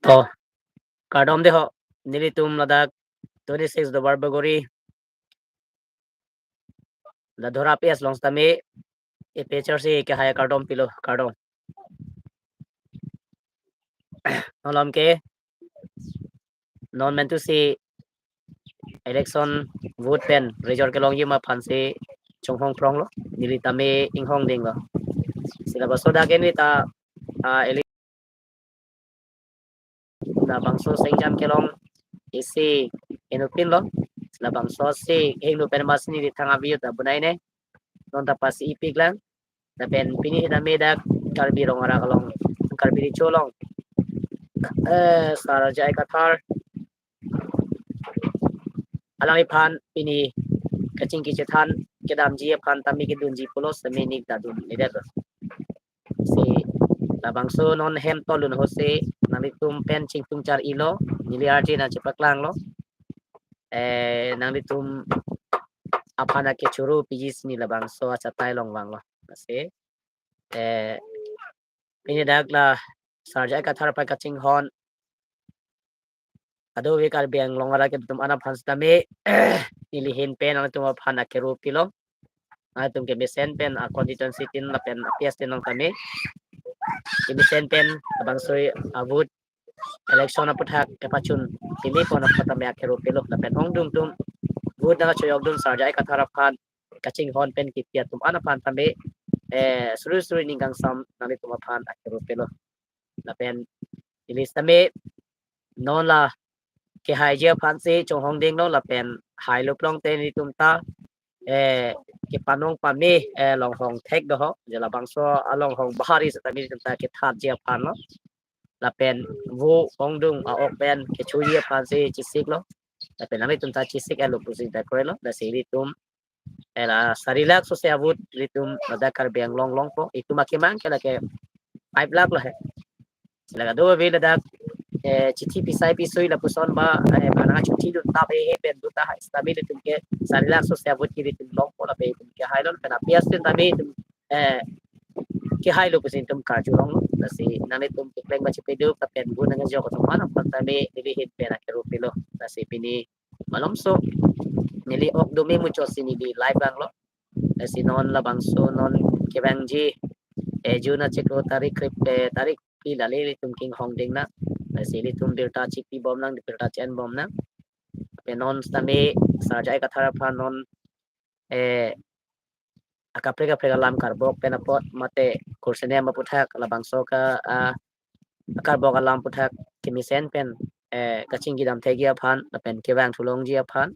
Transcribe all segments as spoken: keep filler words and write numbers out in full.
To, kardom dei ho, nelitum ladak twenty-six Duarbagori, Ladora P S along sitame, APHLC kehai akardom pilo, kardom. Malom ke, non mentu si election vote pen result kelongji ma aphan si chonghong prong lo, neli tame inghong ding lo. Si labangso dak ke neli ta, ah, ele-, labangso sengjam kelong isi inutpin lo. Si labangso si hingno pen mas neli thang abiut abunai ne. Non ta pasi ipik lang. Lapen pini sitame dak Karbi Rong Arak along, Karbi Recho along, eh, Sar J I Kathar alangliphan pini kachingki chethan kedamji aphan tame kedunji pulo sitame nik ta dunledet lo. Si labangso non hem tolun ho si nanglitum pen chingtung char-i lo, neli arje nangchepaklang lo. Eh, nanglitum aphan akechoro piji si neli labangso achatai along vang lo. Lasi, eh, pini dak la Sar J I Kathar aphan kachinghon, kadokave Karbi Anglong arat atum an aphan sitame, neli ahin pen nangtum aphan akero pilo. Nangtum kemesen pen a constituency tin lapen a P S tin along tame kemesen pen labangso a vote election aputhak kepachun pimi pon aphan tame akero pilo lapen ongdung atum vote nangchojok dun Sar J I Kathar aphan kachinghon pen kipi atum an aphan tame, eh, suri suri ning kangsam nanglitum aphan akero pilo. Lapen neli sitame non la kehaiji aphan si chonghong ding lo lapen hai lo pulote nelitum ta, eh, kepanong pame, eh, longhong thek do ho, je labangso alonghong bahari sitame nelitum ta kethatji aphan lo. Lapen vo ongdung a-ok pen kechoji aphan si chesik lo. Lapen nanglitum ta chesik-et lo pusi ta kroi lo. Lasi ilitum, eh, la sari lakh sose a vote ilitum ladak Karbi Anglong longpo. Itum akemang ke lake five lakh lo he. Lake kadokave ladak, eh, chithi pisai pisui lapuson ba, eh, ba nangchuthi dun ta he he pen dun ta hai. Sitame ilitum ke sari lakh sose a vote ke ilitum longpo lapen itum kehai lo lapen a P S tin tame itum, eh, kehai lo pusi itum karjulong lo. Lasi nanglitum keklem ba chepaduk lapen vote nangchojok atum an aphan tame neli ahin pen akero pilo. Lasi pini malomso neli ok dome muchot si neli live vang lo. Lasi non labangso non kevangji, eh, June achiklo tarik krip, eh, tarik phli lale ilitum kinghong ding nang. Lasi ilitum birta chipi bom nang, birta chen bom nang. Lapen non sitame Sar J I Kathar aphan non, eh, akaprek kaprek alam karbok pen apot mate kursenem aputhak labangso ka, ah, karbok alam aputhak kemesen pen, eh, kachingki dam thekji aphan lapen kevang thulongji aphan,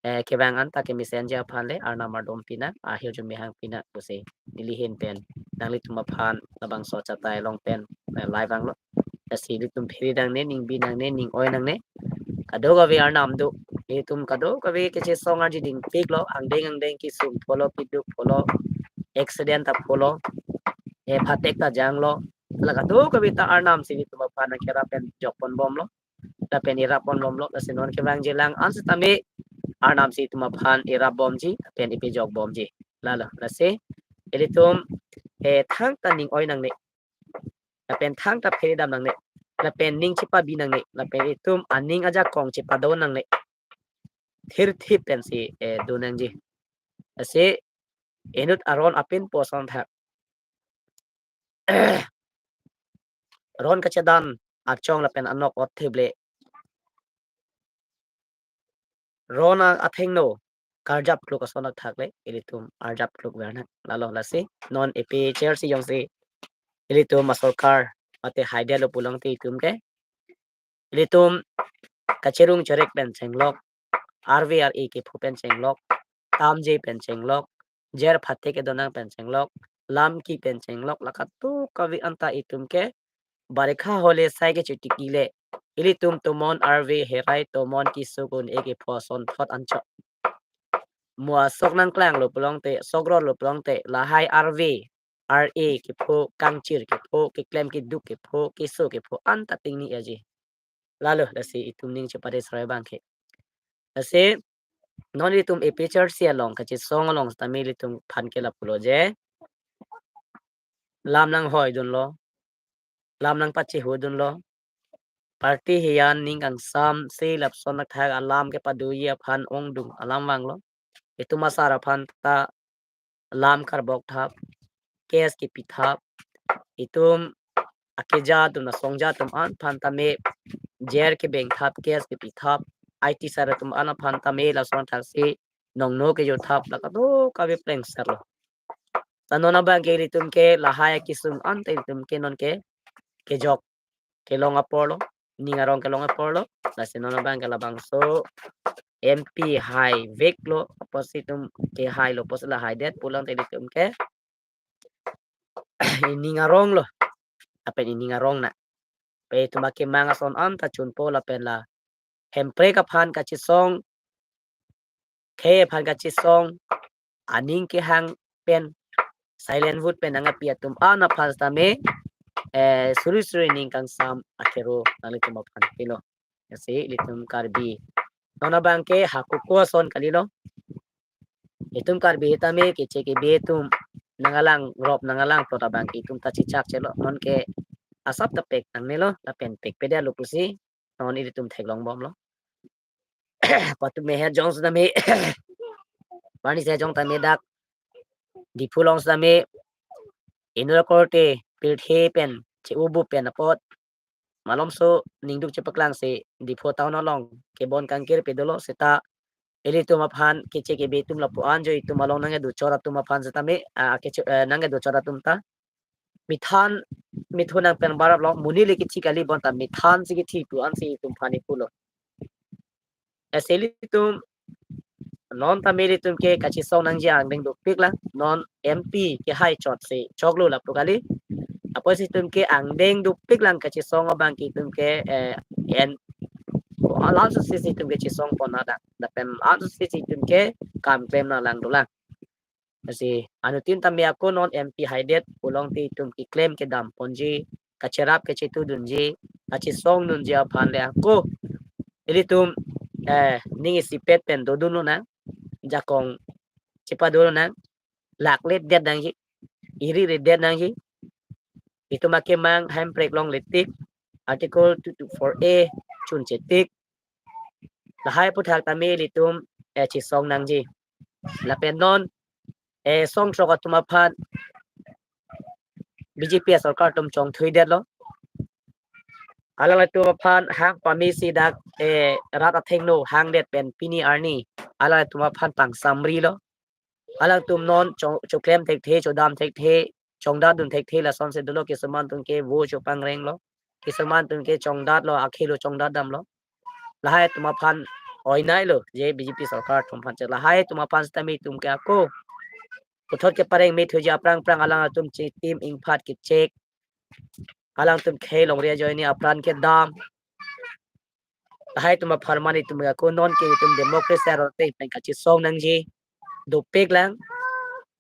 eh, kevang anta kemesenji aphan le Arnam ardom pi nang, ahirjume hang pi nang pusi neli ahin pen nanglitum aphan labangso achatai along pen, eh, live vang lo. Lasi ilitum phiri nangne, ning bi nangne, ning oi nangne. Kadokave arnam do. Itum kadokave kechesong arji dingpik lo, angdeng angdeng kesung pholo, keduk pholo, accident ta pholo, eh, phatek ta jang lo. La kadokave ta arnam si itum aphan kerap pen jok pon bom lo. Lapen irap pon bom lo, lasi non kevangji lang an sitame arnam si itum aphan irap bomji, lapen ipejok bomji. Lalo, lasi ilitum, eh, thangta ning oi nangne. Lapen thangta phiri dam nangne. Lapen ning chepabi nangne. Lapen itum aning ajakong chepadon nangne. Thirthip pensi, eh, do nangji. Lasi inut aron apin poson thak. Ron kachedan achong lapen anok ot theble. Ron a-, athengno karjap kluk ason athak le, ilitum arjap kluk ver nang. Lalo lasi, non APHLC jongsi ilitum asorkar mate haidetlo pulote itum ke, ilitum kacherung cherek pen chenglok, arve ar-e kepho pen chenglok, tamje pen chenglok, jer phatek kedon nang pen chenglok, lam ki pen chenglok, la kadokave anta itum ke barikha hole sai kechotiki le, ilitum tomon arve herai tomon kesuk un-e kepho asonthot anchot. Mo asok nangklanglo pulote, sok rotlo pulote, lahai arve, ar-e kepho, kangchir kepho, keklem keduk kepho, keso kepho anta tingni aji. Lalo, lasi itum ning chepade sroi abangke. Lasi non ilitum APHLC along kachesong along sitame ilitum aphan ke lapulo je, lam nanghoi dunlo. lam nangpachehudunlo. Party hiyan ning kangsam si lapuson athak alam kepadoji aphan ongdung alam vanglo. Itum asar aphan ta lam karbok thap, case kepi thap, itum akeja atum asongja atum an aphan tame jer kebeng thap, case kepi thap, I T sar atum an aphan tame lason thak si nongno kejor thap, la kadokave plengserlo. Ta non abang ke ilitum ke lahai akesung anta ilitum ke non ke kejok kelong aporlo, ning arong kelong aporlo. Lasi non abang ke labangso M P haiveklo, apotsi itum kehailo, apotsi lahaidet pulang te ilitum ke ining aronglo. Lapen ining arong na. Pe itum akemang ason anta chunpo lapen la Hemprek aphan kachesong, khei aphan kachesong, aning kehang pen, silent vote pen nangkepi atum an aphan tame, eh, suri suri ning kangsam akero nanglitum aphan pilo. Lasi ilitum Karbi non abang ke hakuku ason kalilo. Itum Karbi hitame keche kebe atum nangkelang rop nangkelang plot abang ke itum ta chichak chelo. Non ke asap ta pek nangnelo, lapen pekpedet lo pusi non ilitum theklongbomlo. Patu meher jong sitame, barni se jong tame dak Diphu along sitame inut akorte pirthe pen che-ubu pen apot malomso ningduk chepaklang si Diphu town along kebon kangkir pe dolo, seta ilitum aphan keche kebe atum lapu-an jo itum along nangkedo chor atum aphan sitame, ah, keche, eh, nangkedo chor atum ta mithan, mithun nang pen barap long, monit le kethi kali bonta mithan si kethi pu ansi itum aphan ipulo. Lasi ilitum non tame ilitum ke kachesong nangji angdeng dopik lang, non M P kehai chot si choklo lapu kali. Apotsi itum ke angdeng dopik lang kachesong abang ke itum ke, eh, en alam susi si itum ke chesong pon nangdang. Lapen alam susi si itum ke kam klem nanglang dolang. Lasi anuttin tame ako non M P haidet pulote itum keklem kedam ponji, kacherap kachetudunji, kachesongdunji aphan le ako ilitum, eh, ning isipet pen dodun lonang, jakong chepadun lonang, lakledet nangji, iri redet nangji. Itum akemang Hemprek longle tik, Article two two four A chunche tik. Lahai aphuthak tame ilitum, eh, chesong nangji. Lapen non, eh, songthrok atum aphan B J P asorkar atum chongthuidetlo. Alanglitum aphan hang pame si dak, eh, rat athengno hangdet pen pini arni alanglitum aphan pangsamrilo. Alangtum non cho-, choklem thekthe, chodam thekthe, chongdatdun thekthe, lasonsi dolo, kisuman atum ke vo chopangrenglo, kisuman atum ke chongdatlo, akhei lo chongdatdamlo. Lahai atum aphan oinailo, je B J P sorkar atum aphan che. Lahai atum aphan sitame itum ke ako puthot kepareng me thuji aphrang phrang alangtum chitim ingphat kechek, alangtum khei longri ajoine apran kedam. Lahai atum apharman itum ako non ke itum democracy aron ateng pen kachesong nangji dopik lang.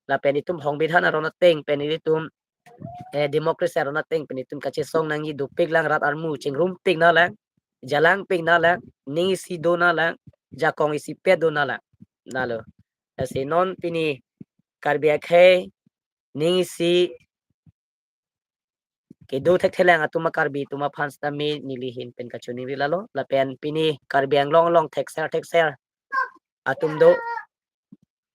Lapen itum songbidhan aron ateng pen itum, eh, democracy aron ateng pen itum kachesong nangji dopik lang, rat armu chingrum pik nanglang, jalang pik nanglang, ning isi do nanglang, jakong isipet do nanglang. Nalo. Lasi non pini Karbi akhei ning isi kedo thekthelang atum a-Karbi atum aphan sitame neli ahin pen kachoningri lalo. Lapen pini Karbi Anglong along thekser thekser atum do,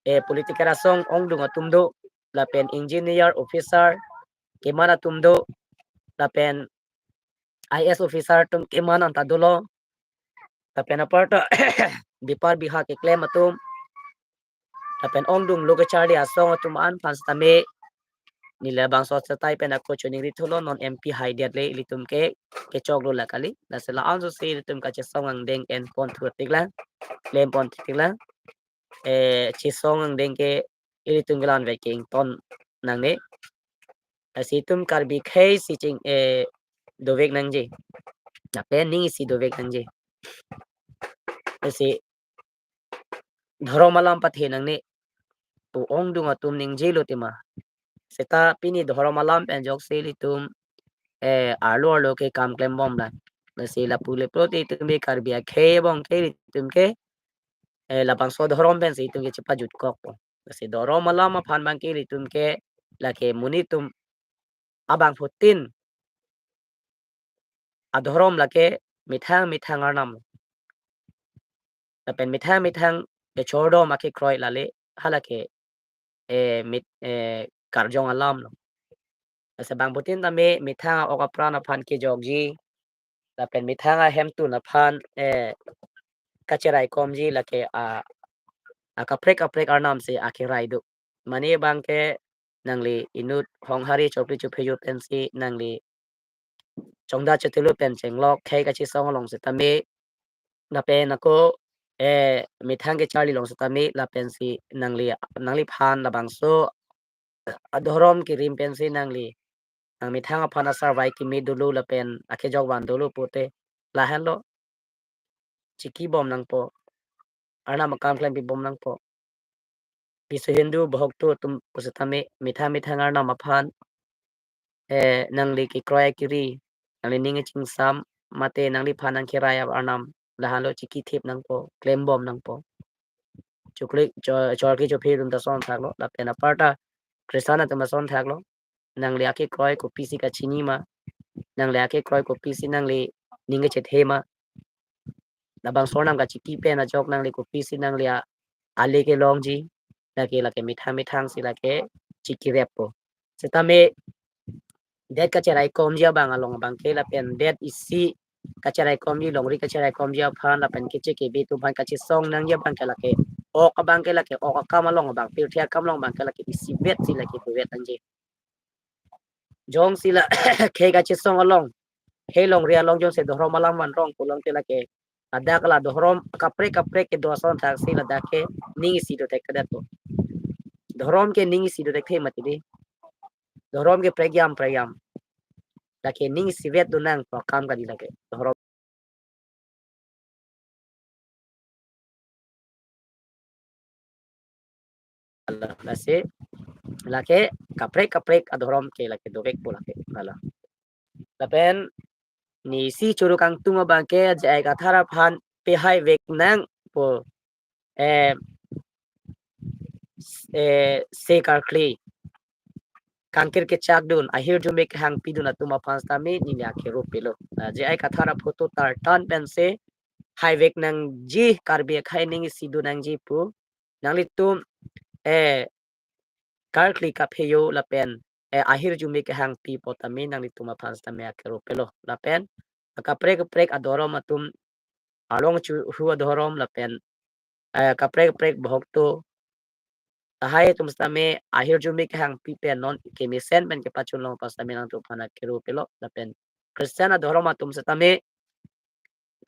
eh, political asong ongdung atum do, lapen engineer, officer keman atum do, lapen I A S officer atum keman anta dolo. Lapen apar ta bepar beha keklem atum, lapen ongdung lo kacharli asong atum an aphan sitame neli labangso achetai pen ako choningri thulo, non M P haidet le ilitum ke kechoklo la kali. Lasi la-an susi ilitum kachesong angdeng en pon thu tik lang, klem pon tik lang. Eh, chesong angdeng ke ilitum ke la-an vek ke ington nangne. Lasi itum Karbi akhei si ching, eh, dovek nangji. Lapen ning isi dovek nangji. Lasi dhorom alam pathe nangne pu ongdung atum ningjelo tema. Seta pini dhorom alam pen ajoksi ilitum, eh, arlo arlo ke kam klembom lang. Lasi lapu le pulote itum ke Karbi akhei abang ke ilitum ke, eh, labangso dhorom pensi itum ke chepajutkokpo. Lasi dhorom alam aphan abang ke ilitum ke lake monit atum abangphutin adhorom lake methang methang arnam. Lapen methang methang kechordom akekroi lale, halake, eh, mit, eh, karjong alam lo. Lasi bangphutin tame methang a-ok apran aphan kejokji, lapen methang ahemtun aphan, eh, kacheraikomji lake a, akaprek kaprek arnam si akerai do. Mane abangke nangli inut Honghari Chokri Chopheyo pensi nangli chongda chetulu pen chenglok khei kachesong along setame, lapen ako, eh, methang kecharli along setame, lapensi nangli, nangliphan labangso adhorom kerim pensi nangli, nang methang aphan asarvai keme dolo lapen akejok van dolo pute, lahenlo chikibom nangpo, arnam akam klempibom nangpo. Biswa Hindu bohoktu atum pusitame methang methang arnam aphan, eh, nangli kekroi keri, nangli ning kachingsam, mate nangliphan nangkerai arnam, lahenlo chikithip nangpo, klembom nangpo. Chokri, cho-, Chokri Chopheyo atum ta asonthaklo, lapen aparta Christian atum asonthaklo. Nangli akekroi kopisi kachini ma, nangli akekroi kopisi nangli ning kachethe ma, labangso arnam kachiki pen ajok nangli kopisi nangli a, ale kelongji, lake lake methang methang si lake chikireppo. Setame det kacheraikomji abang along abangke lapen det isi kacheraikomji, longri kacheraikomji aphan lapen keche kebe atum aphan kachesong nangji abangke lake ok abangke lake ok akam along abang, pirthe akam along abangke lake isivet si lake dovet nangji. Jongsi la khei kachesong along, khei longri along jongsi dhorom alam vanrong pulote lake, ladak la dhorom kaprek kaprek kedo asonthaksi ladak ke ning isi dothekthedetpo. Dhorom ke ning isi dothekthe mati dei. Dhorom ke prekyam prekyam. Lake ning isivet do nang program kadi lake. Dhorom. Lasi, lake kaprek kaprek adhorom ke lake dovekpo lake. Hala. Lapen neli isi choro kangtung abangke J I Kathar aphan pehai vek nangpo, eh, eh, se karkli, kangkir kechakdun, ahirjume kehangpidun atum aphan setame neli akero pilo. Nah, J I Kathar aphoto tartan pensi hai vek nangji, Karbi akhei ning isi do nangji pu nanglitum, eh, karkli kapheyo lapen, eh, ahirjume kehangpi apot tame nanglitum aphan setame akero pilo. Lapen akaprek kaprek adhorom atum, arlong chuhu adhorom lapen, eh, kaprek kaprek bohoktu, tahai atum setame ahirjume kehangpi pen non kemesen pen kepachun long apot setame nangtum aphan akero pilo. Lapen Christian adhorom atum setame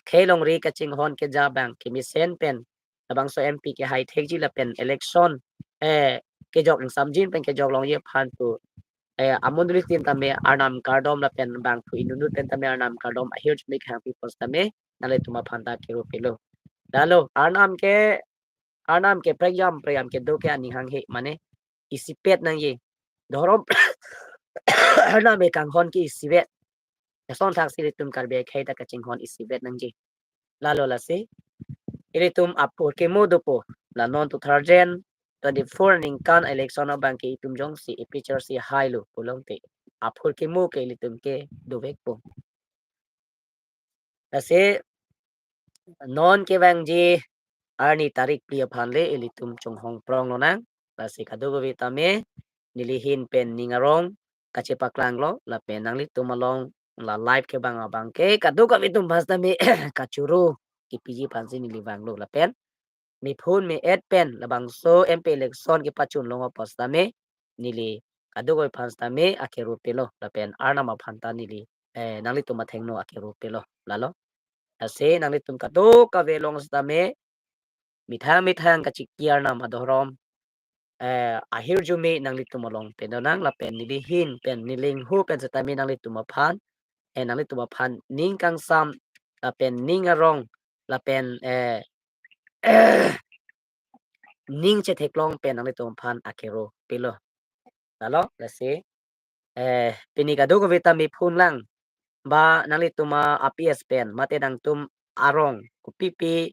khei longri kachinghon keja abang kemesen pen labangso M P kehai thekji lapen election, eh, kejok ingsamjin pen kejok longji aphan pu, eh, amondoli tin tame arnam kardom lapen bangphu inut inut pen tame arnam kardom ahirjume kehangpi apot setame nanglitum aphan ta kero pilo. Lalo arnam ke, arnam ke prekyam prekyam kedo ke aning hanghe, mane isipet nangji. Dhorom arnam ke kanghon ke isivet. Asonthaksi ilitum Karbi akhei ta kachinghon isivet nangji. Lalo lasi ilitum aphurkimo dopo, la non two thousand twenty-four ningkan election abangke itum jongsi A P H R C hailo pulote aphurkimo ke ilitum ke dovekpo. Lasi non kevangji arni tarik phli aphan le ilitum chonghong prong lonang. Lasi kadokave tame neli ahin pen ning arong kachepaklanglo, lapen nanglitum along la live kevang abangke kadokave atum aphan setame kachoro kepiji aphansi neli vanglo, lapen mephun me-et pen labangso M P election kepachun long apot setame neli kadokave aphan setame akero pilo, lapen arnam aphan ta neli, eh, nanglitum athengno akero pilo. Lalo. Lasi nanglitum kadokave along setame methang methang kachiki arnam adhorom, eh, ahirjume nanglitum along pedonang lapen neli ahin pen neli ingho pen setame nanglitum aphan, eh, nanglitum aphan ning kangsam lapen ning arong lapen, eh, ning chetheklong pen nanglitum aphan akero pilo. Lalo, lasi, eh, pini kadokave ta mephun lang, ba nanglitum a-P S pen mate nangtum arong kopipi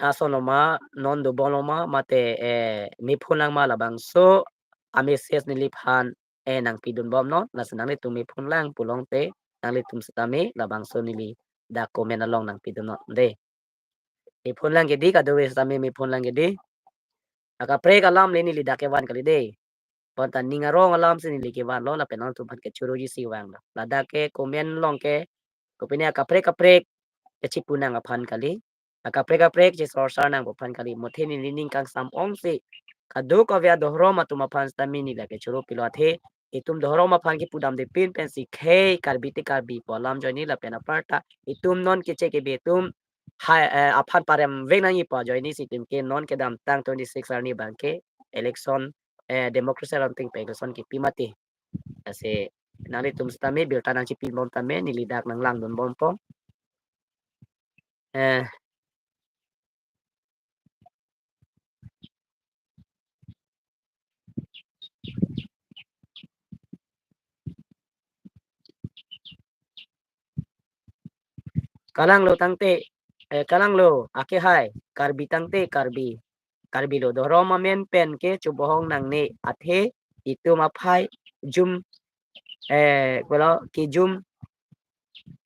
ason loma, non dobom loma, mate, eh, mephun lang ma, labangso a-message neliphan, eh, nangpidunbomnon. Lasi nanglitum mephun lang pulote Nanglitum sitame labangso neli dak comment along nangpidunnon de. Mephun lang ke di, kadokave sitame mephun lang ke di. Akaprek alam le neli dak kevan kali de. Bonta ning arong alam si neli kevanlo, lapen nangtum aphan kechoroji si vanglo. Ladak ke comment along ke, kopine akaprek kaprek kechipu nang aphan kali. Akaprek kaprek chesorsar nang aphan kali. Muthe neli ning kangsam ongsi kadokave adhorom atum aphan sitame neli dak kechoro pilo, athe itum dhorom aphan kipudamde pin pensi khei Karbi te Karbi pu alam ajoine lapen aparta itum non keche kebe atum hai, eh, aphan paremvek nangji pu ajoine si itum ke non kedamtang twenty-six arni abang ke election, eh, democracy aron ting pen election kipi mati. Lasi nanglitum sitame birta nangchipibom tame neli dak nanglangdunbompo. Eh, Kalanglo tangte, eh, kalanglo, akehai, Karbi tangte Karbi. Karbi lo, dhorom amen pen ke chobohong nangne, athe itum aphai jum, eh, pulo kejum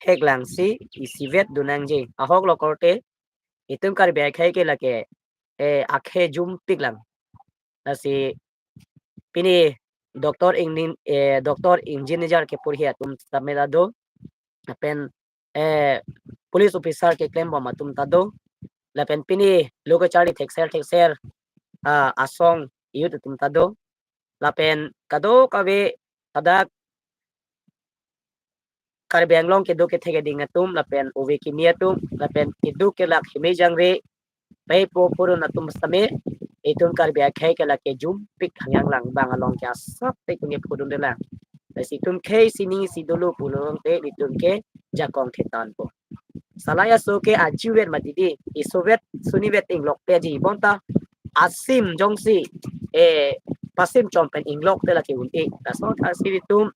hek langsi isivet dun nangji. Ahok lo korte, itum Karbi akhei ke lake, eh, akhei jumpik lang. Lasi pini doctor, ingnin, eh, doctor, engineer keporhi atum sitame ta do. Lapen, eh, police officer keklembom atum ta do. Lapen pini lo kacharli thekser thekser, ah, asong youth atum ta do. Lapen kadokave hadak Karbi Anglong kedo kethe keding atum, lapen ove kimi atum, lapen keduk kelak heme jangre, pei po purun atum sitame, itum Karbi akhei ke lake jumpik hangyang lang, bang along ke asap te itum ke phudunde lang. Lasi itum khei sining isi dolo pulote itum ke jakong thetanpo. Salai aso ke ajivet mati di, isovet sunivet inglok peji bonta asim jongsi, eh, pasim chom pen inglok te lake un-e. Laso asi itum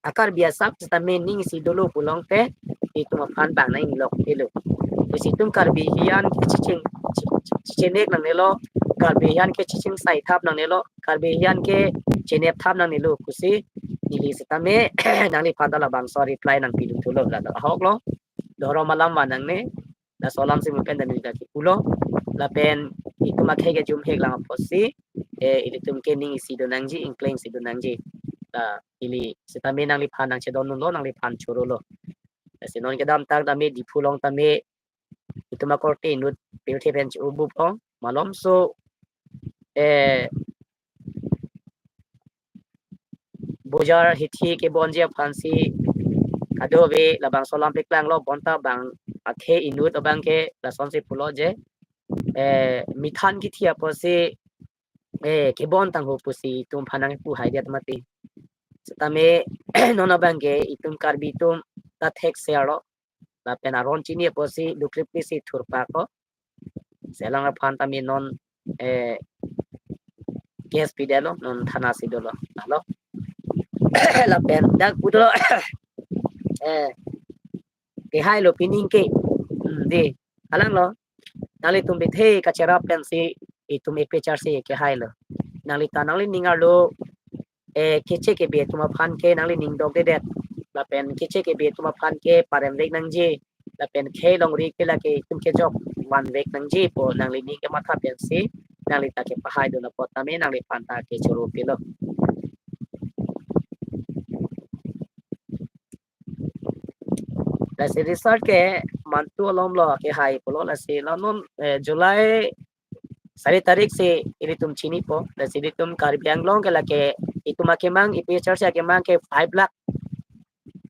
a Karbi asap sitame ning isi dolo pulote itum aphan bang nang inglok telo. Lasi itum Karbi hian ke chiching, chi-, chi-, chichenek nangnelo, Karbi hian ke chiching sai thap nangnelo, Karbi hian ke chenep thap nangnelo pusi neli sitame nangliphan ta labangso reply nangpidun thulo, la ahok lo. Dhorom alam van nangne, laso alam si mupen dan neli dak kipulo. Lapen itum akhei kejum hek lang apotsi, eh, ilitum ke ning isi dun nangji, ingkleng isi dun nangji. La ili sitame nangliphan nangchedondunlo, nangliphan chorolo. Lasi non kedamtang tame Diphu along tame itum akorte inut pirthe pen che-obup ong, malomso, eh, bojar hithi kebonji aphansi kadokave labangso alam peklanglo, bonta bang akhei inut abang ke lasonsi pulo je, eh, mithan kithi apotsi, eh, kebon tangho pusi itum aphan nangpu haidet mati. Sitame non abang ke itum Karbi atum ta thekser lo. Lapen aron chini apotsi luklip si thurpa ko. Selang aphan tame non, eh, case pidetlo, non thana si dolo. Alo. Lapen dak pudolo, eh, kehailo pining ke. Hmm, di. Alanglo. Nanglitum bithe kacherap pensi itum A P H R C kehailo. Nangli ta nanglining arlo, eh, keche kebe atum aphan ke nanglining dokdedet. Lapen keche kebe atum aphan ke paremvek nangji. Lapen khei longri ke lake itum kejok vanvek nangji pu nanglining kematha pensi nangli ta kepahaidun apot tame nangliphan ta kechoro pilo. Lasi result ke mantu alom lo kehai pulo, lasi la non, eh, July sari tarik si ilitum chinipo, lasi ilitum Karbi Anglong ke lake itum akemang, A P H R C akemang ke five lakh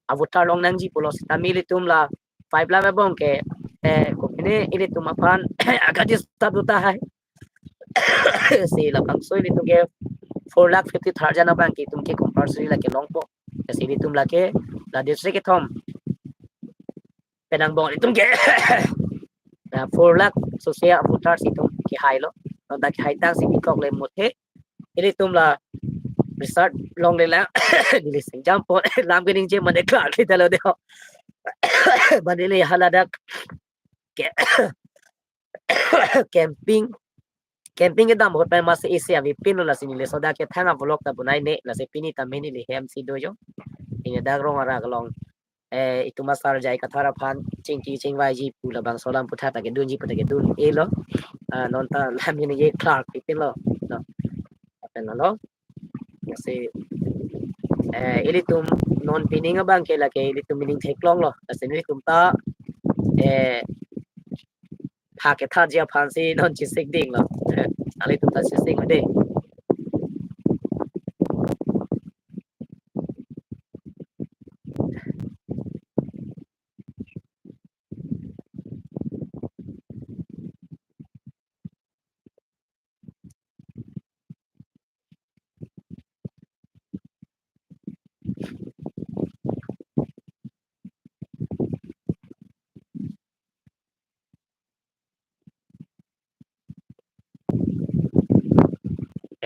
a voter long nangji pulo, sitame ilitum la five lakh abang ke, eh, kopine ilitum aphan agadi stadu tahai. Si labangso ilitum ke four lakh fifty thousand abang ke itum ke compulsory lake longpo. Lasi ilitum lake la district kethom pen angbong itum ke, ah, four lakh sose a voters itum kehailo. Non ta kehaitang si bikok le muthe. Ilitum la result longle lang. Neli singjampo, lam keningje mane klar kita lo de ho. Mane le haladak ke camping, camping kedam ahut pen masi isi avepinlo, lasi neli soda kethang a vlog ta bonaine, lasi pini tame neli hem si do jo. Neli dak rong arak along eh, itum asar J I Kathar aphan chingki chingvaiji pu labangso alam aputhak ta kedunji pu ta kedun-elo. Ah, non ta lam hini ye clerk ipinlo. No. Lapen lo. Lasi, eh, ilitum non pining abang ke lake ilitum pining theklonglo. Lasi ilitum ta, eh, ha kethaji aphansi non chisik dinglo. Nanglitum ta chisik ding.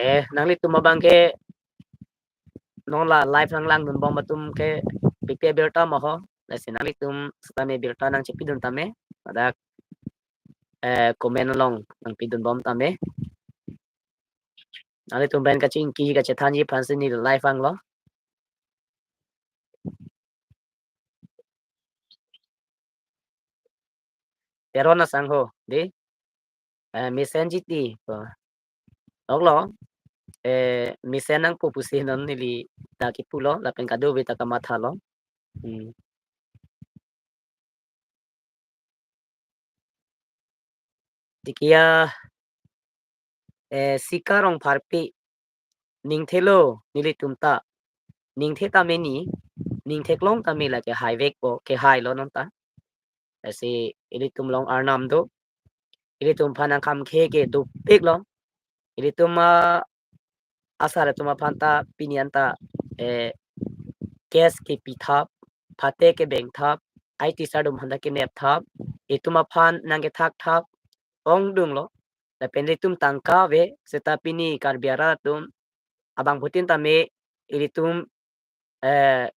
Eh, nanglitum abang ke non la live nanglangdunbom atum ke pipi abirta ma ho. Lasi nanglitum sitame birta nangchipidun tame. Ladak, eh, comment along nangpidunbom tame. Nanglitum pen kachingki kachethanji aphansi ne live vanglo. Teron asangho, dei. Eh, mesenji ti, po. Oklo, eh, mesen nangpo pusi non neli ta kipulo, lapen kadokave ta kamathalo. Hmm. Tikia, eh, Sika Rongpharpi, ningthelo nelitum ta, ningthe tame ni, ningtheklong tame lake haivekpo, kehailo non ta. Lasi ilitum along arnam do, ilitum aphan nangkhamkhe ke dopiklo. Ilitum, ah, asar atum aphan ta pini anta, eh, case kepi thap, phate kebeng thap, I T sir atum aphan ta kenep thap, itum aphan nangkethak thap, ongdunglo. Lapen ilitum tangka ave, seta pini Karbi arat atum abangphutin tame ilitum, eh,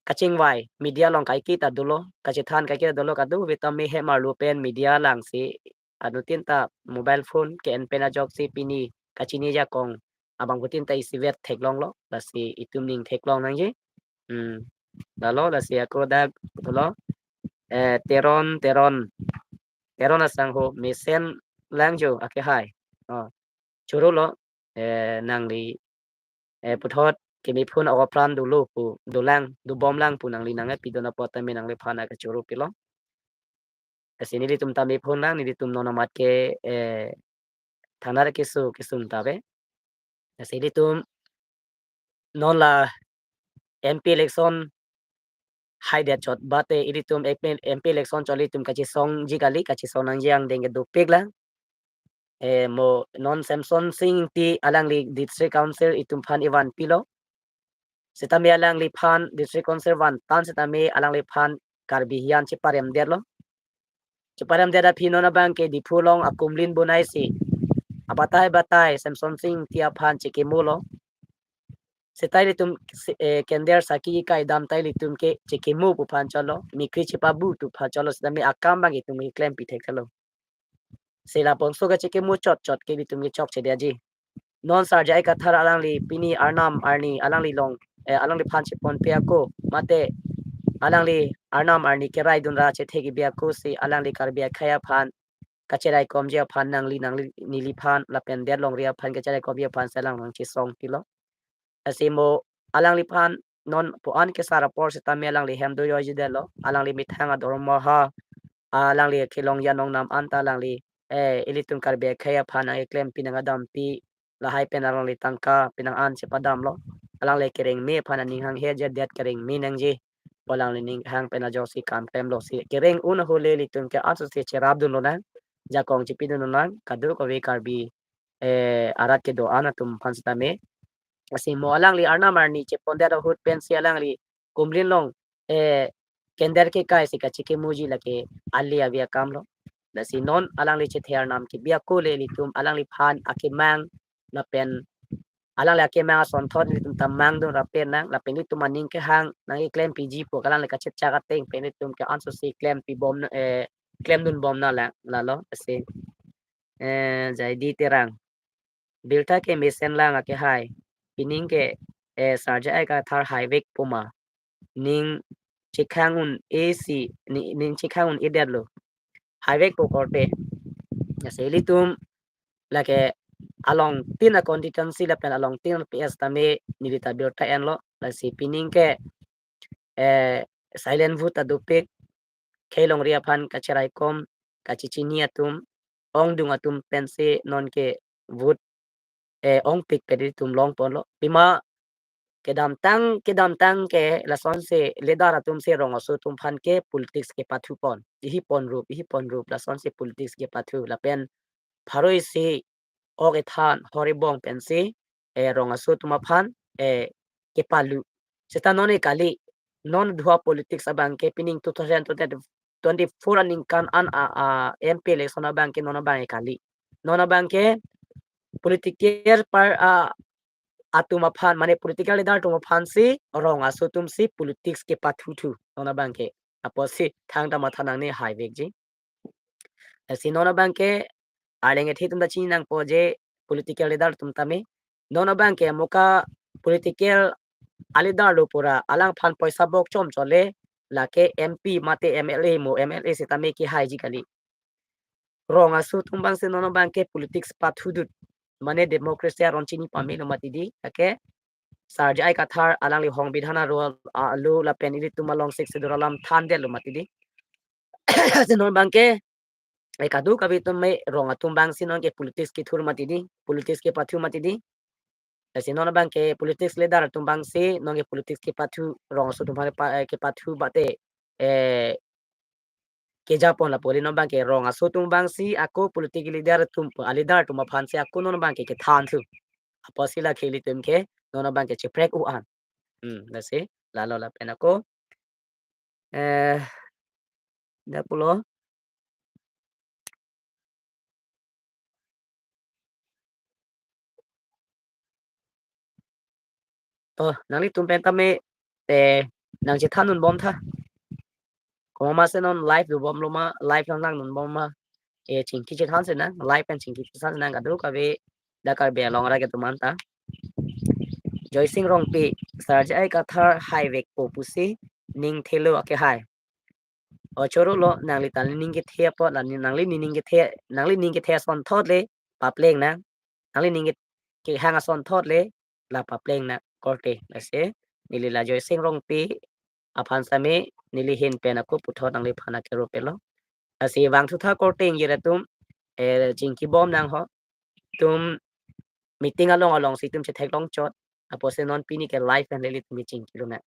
kachingvai media along kaike ta dolo, kachethan kaike ta dolo, kadokave tame hem arlo pen media langsi anuttin ta mobile phone ke-en pen ajoksi pini kachini ajakong abangphutin ta isivet theklonglo, lasi itum ningtheklong nangji. Hmm. Lalo lasi ako dak dolo. Eh, Teron, Teron. Teron asangho mesen lang jo akehai. Oh. Chorolo, eh, nangli, eh, puthot keme phone ok apran dolo pu, dolang, dobomlang pu nangli nangpidun apot tame nangliphan akachoro pilo. Lasi nelitum ta me phone lang, nelitum non amat ke, eh, thanar keso kesung ta ave. Lasi ilitum non la M P election haidet chot bate ilitum M P, M P election chot ilitum kachesongji kali, kachesong nangji angdeng ke dopiklang. Eh, mo non Semsonsing Ingti alangli District Council itum aphan ivan pilo. Sitame alangliphan District Council vantan sitame alangliphan Karbi hiyan cheparemdetlo. Cheparemdet aphi non abang ke Diphu along akumlin bonaisi abatai batai Semsonsing Ingti aphan chekemolo. Seta ilitum si-, eh, kender saki kai dam ta ilitum ke chekemo pu aphan cholo, mikri chepabu pu aphan cholo, sitame akam abang itum ke klempi thekthelo. Si labangso kachekemo chot chot ke ilitum ke chokchedetji. Non sar J I Kathar alangli pini arnam arni alangli along, eh, alangliphan cheponpe ako, mate alangli arnam arni keraidun ra chethe kebi ako si alangli Karbi akhei aphan kacheraikomji aphan nangli, nangli neliphan lapen det longri aphan kacheraikomji aphan si alang nangchesong pilo. Lasi mo alangliphan non pu-an kesar apor sitame alangli hem dojoijidetlo. Alangli methang adormoha, alangli kelong yanong nam anta alangli, eh, ilitum Karbi akhei aphan nangklempi nangadampi, lahai pen alangli tangka pinang an chepadamlo. Alangli kerengme aphan aning hanghejedet kerengme nangji pu alangli ninghang pen ajoksi kam klemlo si kereng un ahut le ilitum ke anso si cherapdun lonang, jakong chepidun lonang, kadokave Karbi, eh, arat kedo-an atum aphan sitame. Lasi mo alangli arnam arni chepondet ahut pensi alangli kumlin along, eh, kender kekai si kachekemoji lake ali avi akamlo. Lasi non alangli chethe arnam kebi ako le ilitum alangliphan akemang lapen alangli akemang asonthot ilitum ta mangdun rapet nang, lapen ilitum aning kehang nangkeklempiji pu alangli kachechak ateng pen ilitum ke anso si klempibom, eh, klemdunbom nanglang, lalo lasi. Eh, Jaidi Terang. Birta ke mesen lang akehai. Pining ke, eh, sar J I Kathar haivekpo ma. Ning chekhang un-e si, ne, ne chekhang un-edetlo. Haivekpo korte. Lasi ilitum lake alongtin a-constituency lapen alongtin a-P S tame neli ta birta enlo. Lasi pining ke, eh, silent vote ta dopik, khei longri aphan kacheraikom, kachechini atum, ongdung atum pensi nonke vote, eh, ongpik pedi atum longponlo. Pima kedamtang, kedamtang ke lasonsi leader atumsi rong aso atum aphan ke politics kepathupon. Ihipon rup, ihipon rup, lasonsi politics kepathu. Lapen pharo isi ok ethan hor ebong pensi, eh, rong aso atum aphan, eh, kepalu. Seta non e kali, non dua politics abang ke pining two thousand twenty-four aningkan an a, a, M P election abang ke non abang e kali. Non abang ke political par, a, atum aphan, mane political leader atum aphansi rong aso atumsi politics kepathuthu. Non abang ke. Apotsi thangta matha nangne haivekji. Lasi non abang ke arleng ethe atum ta chini nangpo je political leader atum tame. Non abang ke muka political a-leader lo pura alangphan poisa bok chom chole lake M P mate M L A mo M L A sitame kehaiji kali. Rong aso atum abangsi non abang ke politics pathudut. Mane democracy aron chini pamelo mati di, lake Sar J I Kathar alangli hong bidhan aro alo lapen ilitum along Sixth Schedule alam thandetlo mati di. Lasi non abang ke, eh, kadokave atum me rong atum abangsi nonke politics kethur mati di, politics kepathu mati di. Lasi non abang ke politics leader atum abangsi nonke politics kepathu, rong aso atum aphan pa, eh, kepathu bate, eh, kejapon lapu kali. Non abang ke rong aso atum abangsi ako political leader atum, a-leader atum aphansi ako non abang ke kethanthu. Apotsi lake ilitum ke non abang ke cheprek u an. Hmm, lasi lalo lapen ako, eh, dak pulo. To, nanglitum pen tame, eh, nangchethan unbom tha. Komat ma si non live dobomlo ma, live nang nang unbom ma. Eh, chingki chethan si nang, live pen chingki chethan si nang kadokave dak Karbi Anglong arat atum anta. Joysing Rongpi, Sar J I Kathar haivekpo pusi ning thelo akehai. O choro lo, nangli ta ning kethe apot, la ni, nangli ni ning kethe, nangli ning kethe asonthot le papleng nang. Nangli ning ke, kehang asonthot le la papleng nang korte. Lasi neli la Joysing Rongpi aphan sitame neli ahin pen ako puthot nangliphan akero pelo. Lasi vangthu tha korte ingjir atum, eh, chingkibom nang ho. Itum meeting along alongsi itum chetheklong chot. Apotsi non pini ke live pen le ilitum chingkilo nang.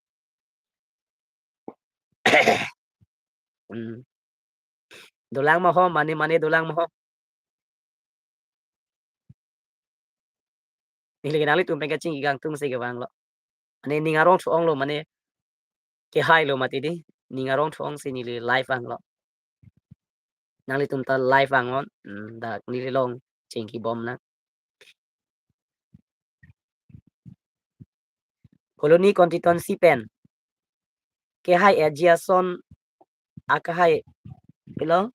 Hmm. Dolang ma ho, mane mane dolang ma ho. Neli ke nanglitum pen kachingki kangtung si kevanglo. Mane ning arong thu-onglo, mane kehailo mati di. Ning arong thu-ong si neli live vanglo. Nanglitum ta live vangnon, hmm, dak neli along chingkibom nang. Phuloni constituency pen kehai A G ason akehai, pilo?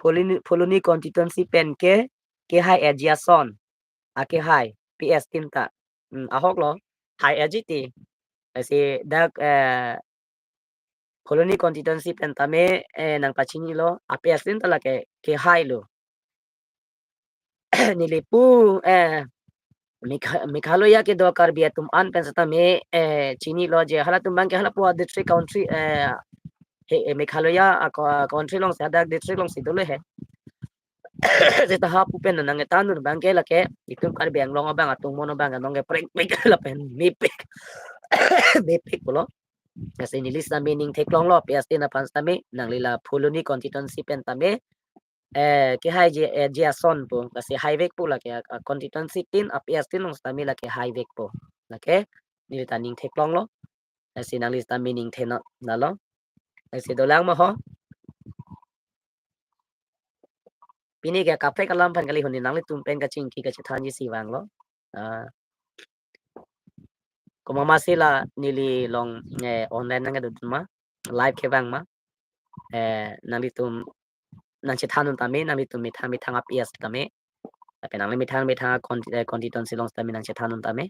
Phuloni, Phuloni constituency pen ke kehai A G ason akehai P S tin ta. Hmm, ahok lo, hai A G ti. Lasi dak, eh, Phuloni constituency pen tame, eh, nangpachinilo, a P S tin ta lake kehailo. Neli pu, eh, Megha-, Meghalaya kedo Karbi atum an pen setame, eh, chinilo je halatum abang ke halapu a district country, eh, he, eh, Meghalaya a co-, country alongsi hadak district alongsi dolo he. Seta hapu pen nangkethan un abang ke lake itum Karbi Anglong abang atum mono abang nonke prek prek lapen mepik. Mepik pulo. Lasi neli sitame ning theklonglo, P S tin aphan sitame, nangli la Phuloni constituency pen tame, eh, kehai je, eh, A G ason pu, lasi haivekpo lake, ah, constituency tin, a P S tin along sitame lake haivekpo. Lake, neli ta ning theklonglo. Lasi nangli sitame ning theno, lalo. Lasi dolang ma ho. Pini ke kaprek alam aphan kali, honi nanglitum pen kachingki kachethanji si vanglo. Ah. Komat ma si la neli along, eh, online nangkedodun ma, live kevang ma. Eh, nanglitum nangchethan un tame, nanglitum methang methang a P S tame. Lapen nangli methang methang a con-, eh, constituency along tame nangchethan un tame.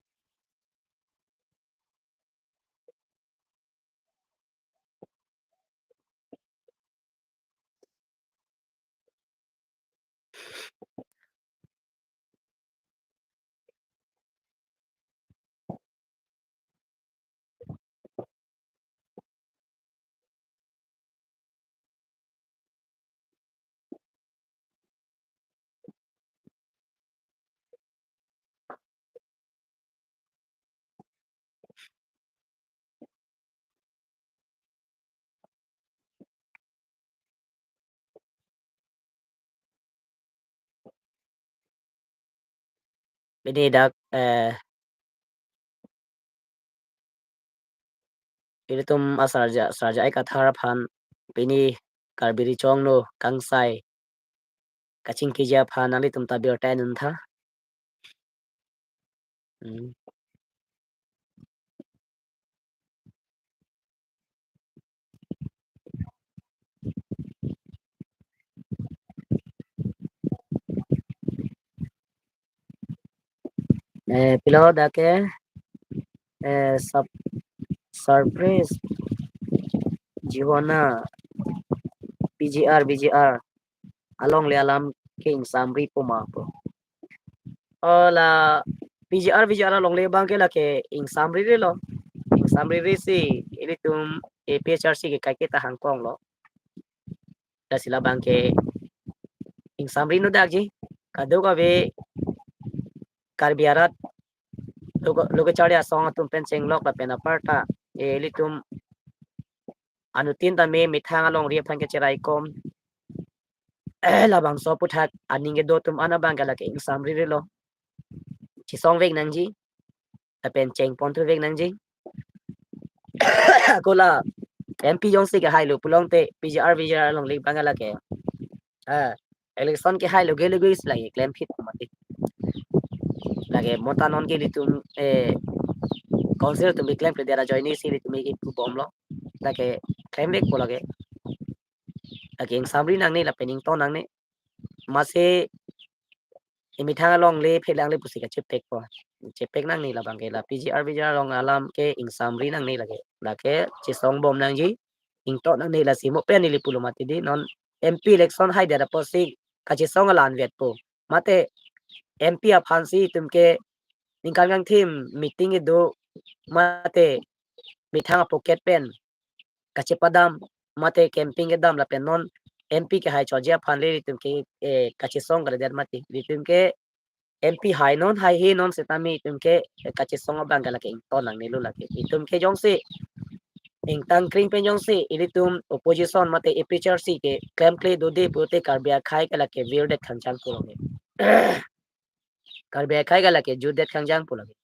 Pini dak, eh, ilitum asarja, sarja ai kathar aphan pini Karbi Richongno kangsai kachingkiji aphan nanglitum ta birta nun tha. Hmm. Eh, pilo dak ke, eh, sub, surprise, Jihona, P G R, P G R alongle alam ke ingsamri pu ma pu. O la P G R, P G R alongle abang ke lake ingsamri relo. Ingsamri resi ilitum A P H R C ke kaiketa hangkong lo. Lasi labang ke ingsamri nu dakji. Kadokave Karbi arat lo ke, lo kecharli asong atum pen chenglok lapen aparta, eh, ilitum anuttin tame methang alongri aphan kecherai kom, eh, labangso aputhak aning kedo atum an abang ke lake ingsamri relo. Chesong vek nangji lapen chengpon thu vek nangji. Ako la M P jongsi kehailo pulote P G R, P G R alongle abang lake, ah, election kehailo gelo gelo isi lake klem phit mati. Lake mo ta non ke ilitum, eh, council atum keklemkledet ajoine si ilitum ke pu bomlo. Lake klem vekpo lake. Lake ingsamri nangne lapen ington nangne. Masi emethang alongle phelangle pusi kachepekpo. Chepek nangne labang ke la P G R, P G R along alam ke ingsamri nangne lake. Lake chesong bom nangji, ington nangne lasi mo pen neli pulo mati di non M P election haidet apotsi kachesong alam vetpo. Mate M P aphansi itum ke ningkan kangthim meeting kedo mate methang apocket pen kachepadam mate campaign kedam lapen non M P kehai choji aphan le itum ke, eh, kachesong kalidet mati. Itum ke M P hai non, haihe non setame itum ke, eh, kachesong abang ke lake ington nangnelo lake. Itum ke jongsi ingtang kring pen jongsi ilitum opposition mate A P H R C ke klemkle dode pulote Karbi akhei ke lake virdet khangjang pulo ke. Karbi akhei ke lake jutdet khangjang pulo ke.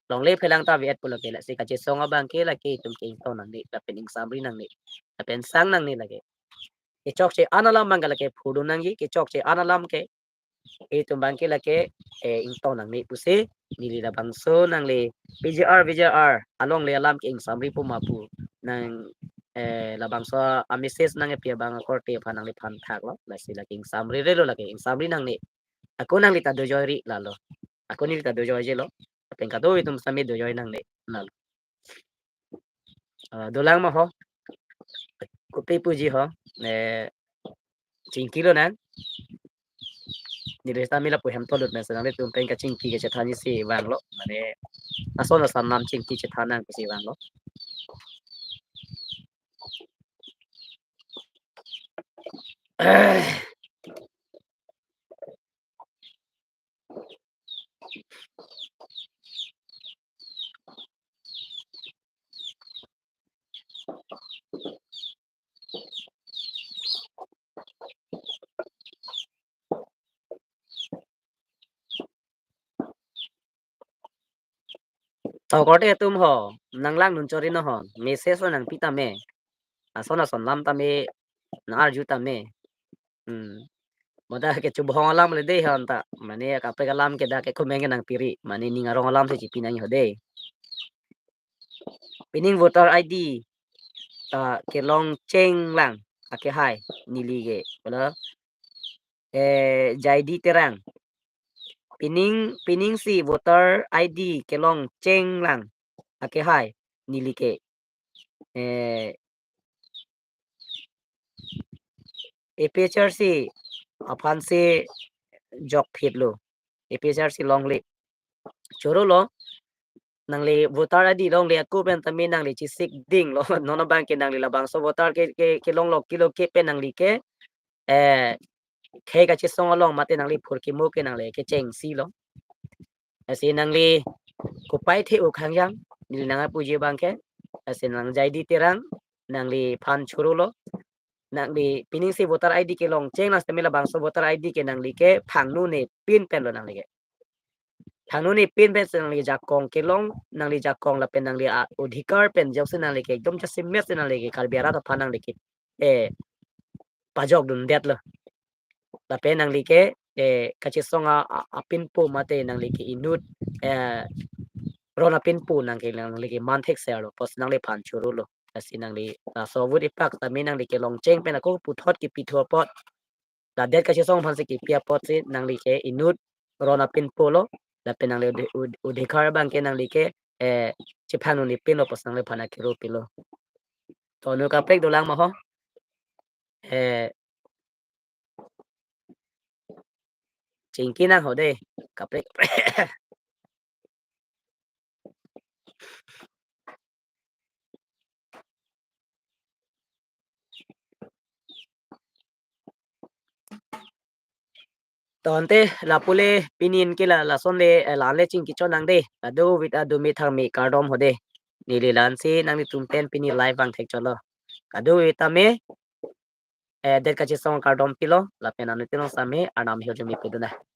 Longle phelang ta vet pulo ke, lasi kachesong abang ke lake itum ke ington nangne lapen ingsamri nangne lapen sang nangne lake. Kechokche an alam abang ke lake phurdun nangji, kechokche an alam ke itum abang ke lake, eh, ington nangne pusi neli labangso nangle P G R, P G R alongle alam ke ingsamri pu ma pu nang, eh, labangso a-message nangkepi abang akorte aphan nangliphan thaklo. Lasi lake ingsamri relo lake, ingsamri nangne. Ako nangli ta dojoiri lalo. Ako neli ta dojoijelo. Lapen kadokave atum sami dojoi nangne lalo. Ah, dolang ma ho. Kopi puji ho. Eh, chingkilo nang. Neli sami lapu hem tolut nang, senang itum pen kachingki kachethan isi vanglo. Mane ason ason alam chingki chethan nang pusi vanglo. To korte atum ho, nanglang nun chori no ho, message lo nangpi tame. Ason ason alam tame, nang-arju tame. Hmm. Mo dak ke chubhong alam le dei hon ta. Mane kaprek alam ke dak ke kumeng ke nangpiri. Mane ning arong alam si chipi nang ho dei. Pining voter I D ta kelong chenglang akehai neli ke. Wala, eh, Jaidi Terang. Pining, pining si voter I D kelong chenglang akehai neli ke. Eh, A P H R C aphan si jokphitlo. A P H R C longle. Chorolo, nangli voter I D longle ako pen tame nangli chesik dinglo. Non abang ke nangli labangso voter ke, ke, kelonglo kilo ke pen nangli ke, eh, khei kachesong along mate nangli phurkimo ke nangli kecheng silo. Lasi nangli kopai the-o khangjang, neli nangpuji abang ke. Lasi nang Jaidi Terang, nangliphan chorolo. Nangli pining si voter I D kelong chenglang setame labangso voter I D ke nangli ke phangno ne pin penlo nangli ke. Thangno ni pin pen si nangli jakong kelong, nangli jakong lapen nangli a-odhikar pen joksi nangli ke ekdom jasemet si nangli ke Karbi arat aphan nangli ke, eh, pajokdundetlo. Lapen nangli ke, eh, kachesong a, a, apinpo mate nangli ke inut, eh, ron apinpo nang ke nangli ke man thekserlo, pusi nangliphan chorolo. Lasi nangli, ah, laso vote ipak tame nangli ke longcheng pen ako puthot kipi thu apot, la det kachesong aphan si kipi apotsi nangli ke inut ron apinpo lo, lapen nangli odhi-, od-, odhikar abang ke nangli ke, eh, chephang un-e pinlo pusi nangliphan akero pilo. To nu kaprek dolang ma ho. Eh, chingki nang ho de, kaprek, kaprek. To ante lapu le pini anke la, lason le, eh, la le chingki chot nang de. Kadokave ta do methang me kardom ho de. Neli la-ansi nanglitum pen pini live vang thekchotlo. Kadokave tame, eh, det kachesong kardom pilo, lapen anuttin along same Arnam ahirjume pedun nang.